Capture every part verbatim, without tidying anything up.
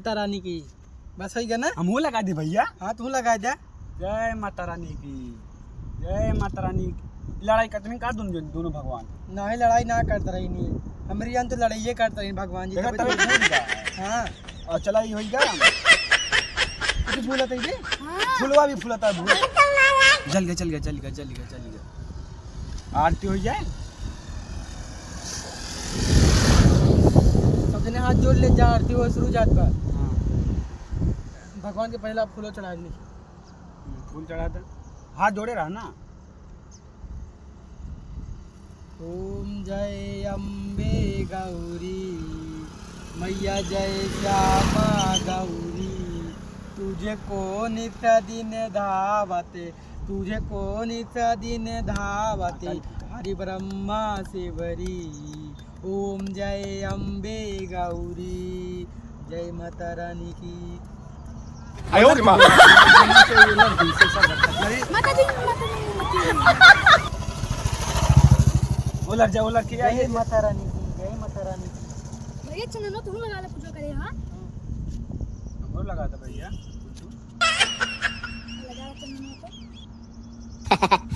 माता रानी की। बस होई गया ना? हमहू लगा दे भइया। हाँ, तू लगा दे। जय माता रानी की, जय माता रानी की। लड़ाई करत रही का दोनों जन, दोनों भगवान? नहीं, लड़ाई ना करत रही नी। हमरी जान तो लड़ाइये करत रही भगवान जी, देखा तबे तो तबे फूल गया। हाँ। और चला, ई होई गया। कुछ फूलत है जी? हाँ। फुलवा भी फूलत है, फूल। जल गया, जल गया, जल गया, जल गया, जल गया। आरती होई जाए। सब जने हाथ जोड़ ले जा, आरती हो शुरू जात बा। हाँ। भगवान के पहला फूलो चढ़ा ली। हम्म, फूल चढ़ा दे। हाथ जोड़े रहा ना। ओम जय अम्बे गौरी, मैया जय श्यामा गौरी, तुझे को नित्य दिन धावते, तुझे को नित्य दिन धावते, हरि ब्रह्मा से बरी। ओम जय अम्बे गौरी, जय माता रानी की। आयो रे माँ। माता जी, माता जी, माता जी। उलट जा, उलट के जय आइए। माता रानी की, जय माता रानी की। भैया, चंदनो तू लगा ले, पूजा करे, हाँ? हमरो लगा दे भैया। लगा ले चंदनो तो।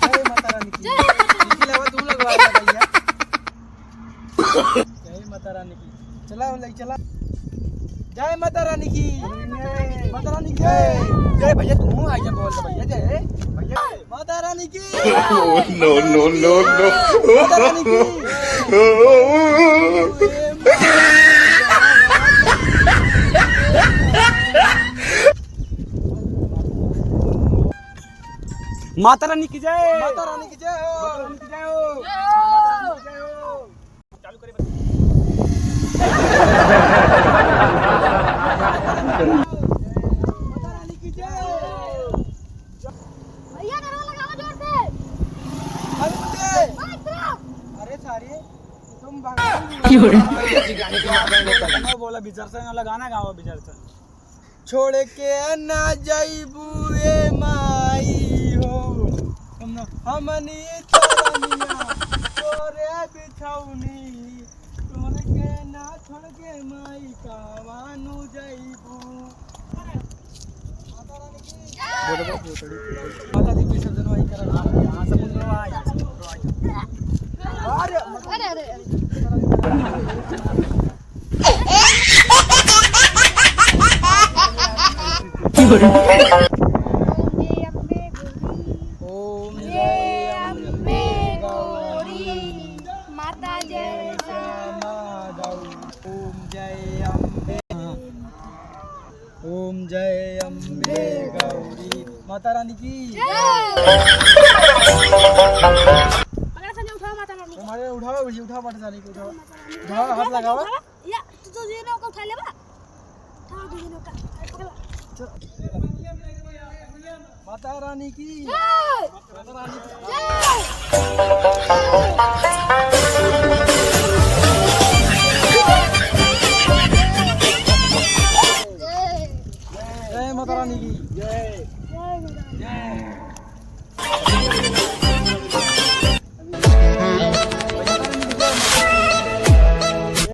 जय माता रानी की। जय माता रानी। इनके अलावा तू लगवा ले भैया। जय माता रानी की। चला, ले चला। जय माता रानी की। माता रानी की जय। जय भैया, तू आ जा, बोल दे भैया, जय। भैया, माता रानी की। No, no, no, no। माता रानी की। माता रानी की जय। माता रानी की जय हो। माता रानी की जय हो। जय हो। माता रानी की जय हो। चालू करे बस। माता रानी की जय। भैया, डरवा लगावा जोर से। अरे मुझे। अरे सारे, तुम भगवान क्यों रे? बोला बिचार से ना लगाना, गावा बिचार से। छोड़ के ना जइबू ए माई हो, हम, हमनी चरनिया तोरे बिछौनी। छोड़ के ना, छोड़ के माई कहवा नु जइबू। माता रानी की। माता जी विसर्जन वही करल। हाँ, समुद्र आ, समुद्र आ। अरे, अरे, अरे, अरे। ओम जय अम्बे गौरी। माता जय श्यामा गौरी। ओम जय अम्बे। ओम जय अम्बे गौरी। माता रानी की। जय। पकड़ा सने उठाओ माता रानी। तुम्हारे उठाओ, उठाओ माता रानी को, उठाओ। उठाओ, हाथ लगाओ। या, तू तो ये नौका उठा ले बा। उठाओ, तू ये नौका। पकड़। माता रानी की। जय। माता रानी की। जय। जय माता रानी की। जय। जय माता रानी। जय।